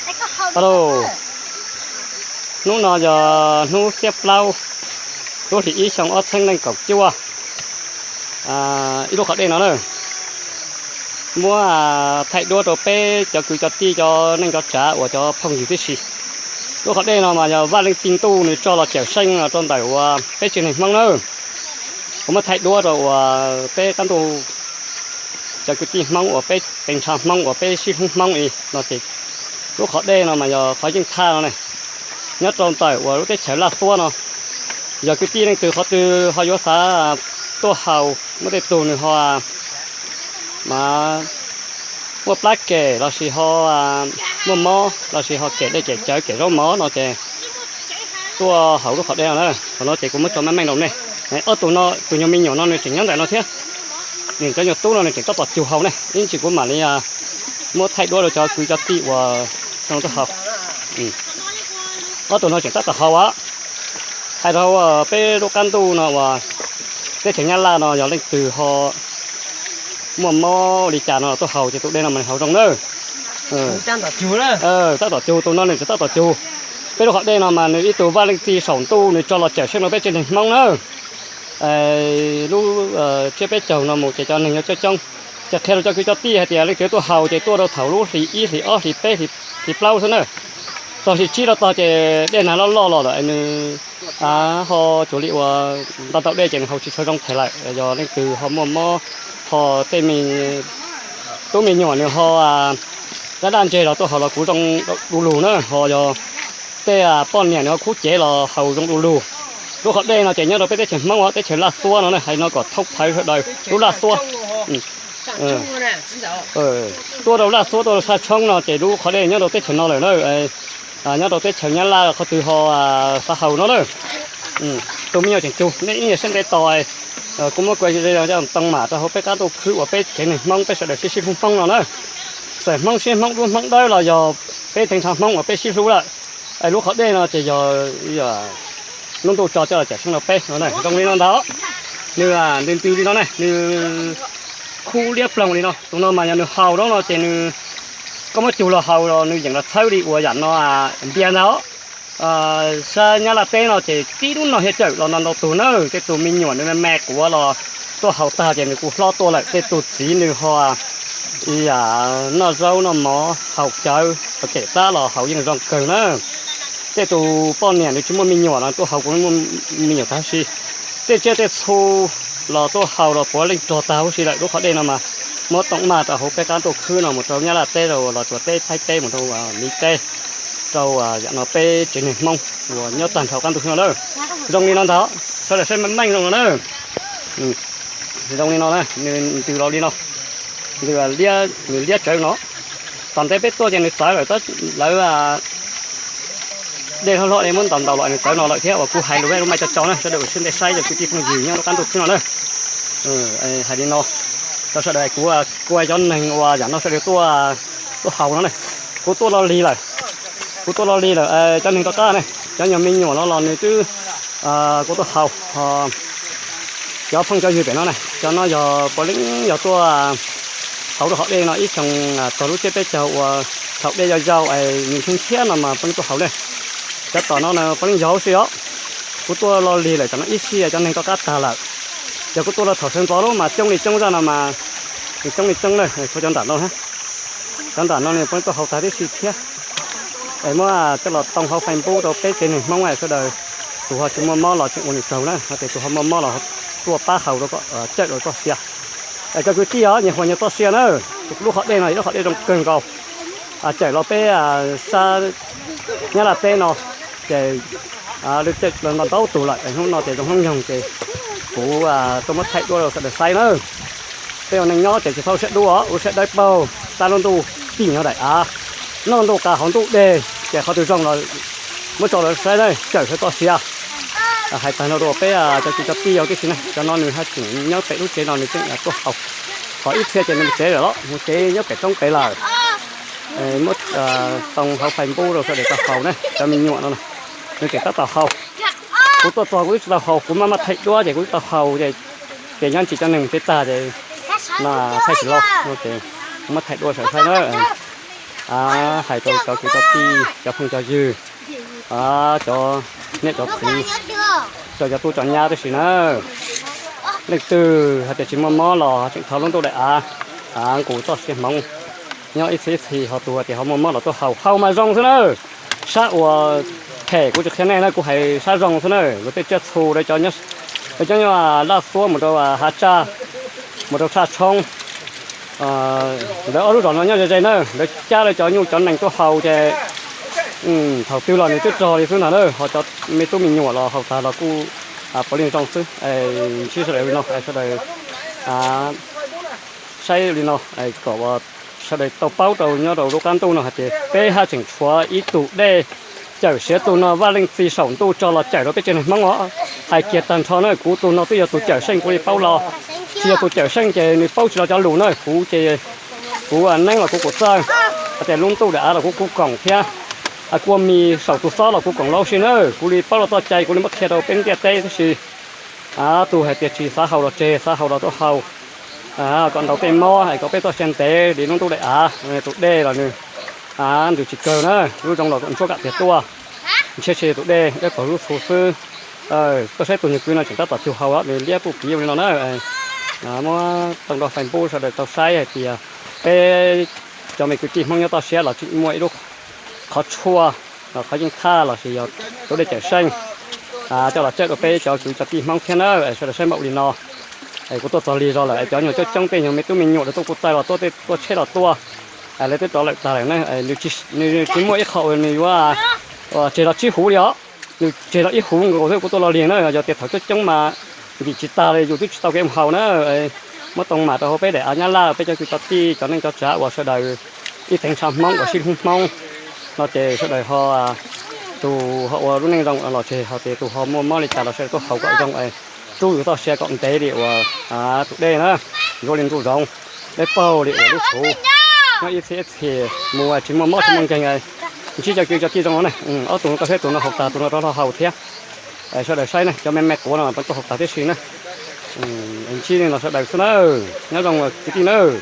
Hello, hnub no yog hnub xiab plaub lub hlis ib xyoo ob txhiab nees nkaum cuaj. Ib lub qhov dej no na, muab thaij duab rau peb cov kwv cov tij cov neej cov tsav uas cov phooj ywg tib si. Lub qhov dej no mas yog Vaj Leej Txiv Ntuj nws tso los cawm seej rau ntawm uas peb tsev neeg Hmoob na. Kuv muab thaij duab rau uas peb qab ntuj cov kwv tij Hmoob uas peb teev ntshav Hmoob uas peb sib hlub Hmoob li no ces lub qhov dej no mas yog qhov yeej thaj no ne, nyob rau ntawm uas lub teb chaws Laj Xuab no. Yog kwv tij leej twg qhov twg ho yuav xav tuaj haus, muaj tej tug nws ho mas muaj plab kem lossis ho muaj mob lossis ho kem dej kem cawv kem zaub mov no ces tuaj haus lub qhov dej no na. Thaum no ces kuv muab tso meej meej rau nej. Ob tug no, tus nyuag me nyuam no nws tseem nyob ntawm no thiab. Nws cov nyuag tub no nws tseem tab tom cug haus ne, ib ntsis kuv mam li muab thaij duab rau cov kwv cov tij uas tuaj haus. Ob tug no tseem tab tom haus as. Hais rau peb lub qab ntuj no uas teb chaws Nyab Laj no yog leej twg ho muaj mob li cas no los tuaj haus ces tus dej no mas haus zoo na. Tab tom cug, tus no nws tseem tab tom cug. Peb lub qhov dej no mas nws ib tug Vaj Leej Txiv saum ntuj nws tso los cawm seej rau peb tsev neeg Hmoob na. Lub tsiab peb caug no mus ces cov neeg yuav coob coob. Ces qhia rau cov kwv cov tij hais tias leej twg tuaj haus ces tuaj rau thaum lub hlis ib hlis ob hlis peb hlis plaub xwb na. Txog hlis tsib rau tog ces dej nag loj loj los lawm nws ho cuag li uas ntau ntau dej ces nws haus tsis tshua zoo them lawm. Yog leej twg ho muaj mob, ho tej me tub me nyuam nws ho daj daj ntseg los tuaj haus los kuj zoo du lug na, ho yog tej poj niam nws ho khub cev los haus zoo du lug. Lub qhov dej no ces nyob rau peb teb chaws Hmoob, teb chaws Laj Xuab no na, hais no kom thoob plaws sawv daws, lub Laj Xuab. Tuaj rau Laj Xuab tuaj rau Saj Tshoob no ces lub qhov dej nyob rau teb chaws no lawm na. Nyob rau teb chaws Nyab Laj qhov twg ho xav haus no na. Tus me nyuam tseem tsug, nej ib nyuag siab ntev tos, kuv muab kuv too mam rau hauv peb qab ntuj khwb uas peb tsev neeg Hmoob peb sawv daws sib sib hlub Hmoob no na. Txawm Hmoob siab Hmoob dub Hmoob dawb los yog peb teev ntshav Hmoob uas peb sib hlub lawm. Lub qhov dej no ces yog lub ntuj tso coj los cawm seej rau peb no, zoo li no ntag. Nws ntws ntws li no ne, nws khub liab ploog li no. Tus no mas yog nws haus no ces nws, koj muab cug los haus los nws yeej los txhawb li uas yam no npias ntag. Sab Nyab Laj teb no ces tib lub no thiaj cawm los ntau ntau tug na. Tej tus me nyuam nws me me quav los tuaj haus tag ces nws kuj hlob tuaj lawm. Tej tus txiv nws ho noj zaub noj mov haus cawv kem plab los haus yeej zoo kawg na. Tej tus poj niam nws tsis muaj me nyuam los tuaj haus kuj muaj me nyuam tag huv si. Tej tsiaj tej txhu los tuaj haus los puav leej rog tag huv si lawm. Lub qhov dej no mas muab too maj rau hauv peb qab ntuj khwb no mus rau Nyab Laj teb, los rau teb Thaib teb, mus rau Miv teb, rau yam no peb tsev neeg Hmoob uas nyob tag nrho qab ntuj khwb no na. Zoo li no ntag, sawv daws saib meej meej zoo no na. Zoo li no, nws ntws los li no, nws liab tsawv no. Tom ntej peb tuaj ces nws txawv lawm, lawv dej hlob hlob li muab ntaus ntaus los nws txawv no lawm thiab. Uas kuv hais lus lub mai co co na, sawv daws ua siab ntev saib cov kwv tij phooj ywg nyob rau qab ntuj khwb no na. Hais li no rau sawv daws, kuv kuj cov neeg uas yam no sawv daws tuaj, tuaj haus no na. Kuv tuaj los lig lawm, kuv tuaj los lig lawm. Cov neeg rov qab ne, cov nyuag me nyuam no los nws twb, kuv tuaj haus. Cov phooj cov ywg pem no na, cov no yog puav leej yog tuaj haus rau hauv dej no ib xyoo, txog lub tsiab peb caug uas thaum dej yau yau es nws ntshiab ntshiab no mas puav leej tuaj haus ne. Cov tom no puav leej yog huv si os. Kuv tuaj los lig lawm, cov no ib sij cov neeg rov qab tag lawm. Ces kuv tuaj los thaum sawv ntxov lub mas coob li coob zaj no mas, nws coob li coob na, tshuav cov nram no. Cov nram no nws puav leej tuaj haus tag tib si thiab. Es muab coj los too hauv Facebook rau peb tsev neeg Hmoob sawv daws, tus ho tsis muaj mob los tseem ua nws tsaug na, ho tias tus ho muaj mob los tuaj pab haus rau kom cawm rau txoj sia. Es cov kwv tij os, nyias huas nyias txoj sia na. Lub qhov dej no lub qhov dej zoo kawg nkaus, cawm los peb sab Nyab Laj teb no ces lawv cawm los ntau ntau tug lawm. Hnub no ces zoo hnub nyoog ces kuv tuaj muab thaij duab rau sawv daws saib na. Peb ua neej nyob ces tsis txhob ua siab dub os, ua siab dawb paug, tab lub ntuj tij nyob daim av, noj ntuj qab hauv ntuj deg, ces qhov twg zoo los muab tso rau saib na, cawm sawv txoj sia. Hais tag no rau peb cov kwv cov tij yau tib si na, cov no nws haj tseem nyob pem lub tsev no nws tseem tuaj haus, ho ib txhia ces nws mus tsev lawm los mus tsev nyob pem roob pem lawm. Muab too hauv Facebook rau sawv daws tau haus na, cov me nyuam no nws tseem tab tom haus. Kuv tuaj txog kuv twb tsis tau haus, kuv maj maj thaij duab ces kuv twb tau haus ces, ces nyob ntsis cov neeg mus tsev tag ces no thaij tsis los no ces kuv maj thaij duab sawv saib na. hais rau cov kwv cov tij, cov phooj cov ywg, cov niam cov txiv, rau cov tub cov nyab tib si na. Leej twg hais tias tsis muaj mob los tseem thov lub ntuj daim av nqus txoj sia hmoov nyob ib txhis ib txhis, ho tus hais tias ho muaj mob los tuaj haus, haus mas zoo xwb na. Sab uas phem kuv tsis qhia nej na, kuv hais sab zoo xwb na. Lawv tej tsiaj txhu, lawv cov nyob Laj Xuab mus rau Hav Tsaj, mus rau Tshaj Tshoob, lawv ob lub zos no nyob ze ze na, lawv cab lawv cov nyuj cov nees tuaj haus ces thaum twg los nws twb rog li xwb ntag na. Ho cov me tub me nyuam los haus tag los kuj puav leej zoo xwb. Ntsib sawv daws li no, sawv daws saib li no kom sawv daws tau paub rau nyob rau lub qab ntuj no hais tias peb haj tseem tshuav ib tug dej cawm siav tus no, vaj leej txiv saum ntuj tso los cawm rau peb tsev neeg Hmoob os. Hais kiag tag nrho na, kuv tus no twb yog tus cawm seej, kuv li paub los, tsis yog tus cawm seej ces nws paub tsis los cov lus na. Kuv ces kuv neeb los kuv kuj txawj, hais tias lub ntuj daim av los kuv kuj koom thiab, kua mis saum tus xob los kuv koom lauj si na. Kuv li paub los txoj cai kuv li muab qhia rau peb ntiaj teb tib si. Tus hais tias tsis xav haus los tseg, xav haus los tuaj haus, kom ntaus tej mob es kom peb txoj sia ntev li lub ntuj daim av. Tus dej los nws ntws tsis kawg na, lub zoo los ntsuab kam tiag tuaj. Ntshe tsis tus dej dawb paug lub txhuv xwb. Koj saib tus nyuag kwv no tseem tab tom cug haus, nws liab puj piv li no na. Muab tau nrog Facebook sawv daws tau saib hais tias peb cov me kwv tij Hmoob nyob toj siab los tseem muaj ib lub qhov tshuaj, qhov yeej thaj lossis yog tus dej cawm seej coj los cawm rau peb cov kwv cov tij Hmoob thiab na. Sawv daws saib npaum li no, kuv tuaj txog lig zog lawm, cov nyuag coob coob tej nyuag me tub me nyuam lawv tuaj kuj txawj los tuaj, tej tuaj tsheb los tuaj, lawv twb rov lawm tag lawm na. Nws tsis muaj ib qho uas nws yuav tseg los tsib huv li os. Nws tseg los ib huv nkaus xwb kuv tuaj los lig na. Yog tias thaum coob coob mas nkim tsis tag li, yus twb tsis tau kev mus haus na. Muab tau mam rau hauv peb daim av Nyab Laj, peb cov kwv cov tij, cov neej cov tsav uas sawv daws ib teev tshav Hmoob uas sib hlub Hmoob no ces sawv daws ho, tus ho ua lub neej zoo los tseg, ho tias tus ho muaj mob li cas los sawv daws tuaj haus kom zoo, rub yus txoj sia kom ntev li uas tus dej na, yuav li ntuj zoov, dawb paug li uas lub txhuv, nyob ib txhis ib txhis mus tsis muaj mob tsis muaj nkeeg. Ntsib cov kwv cov tij zoo no ne, ob tug no koj saib tus no haus tag tus no rov los haus thiab. Sawv daws saib ne, cov me me quav no tuaj haus tag tib si na. Ntsib li no sawv daws xwb na, nyob zoo kwv tij nawb.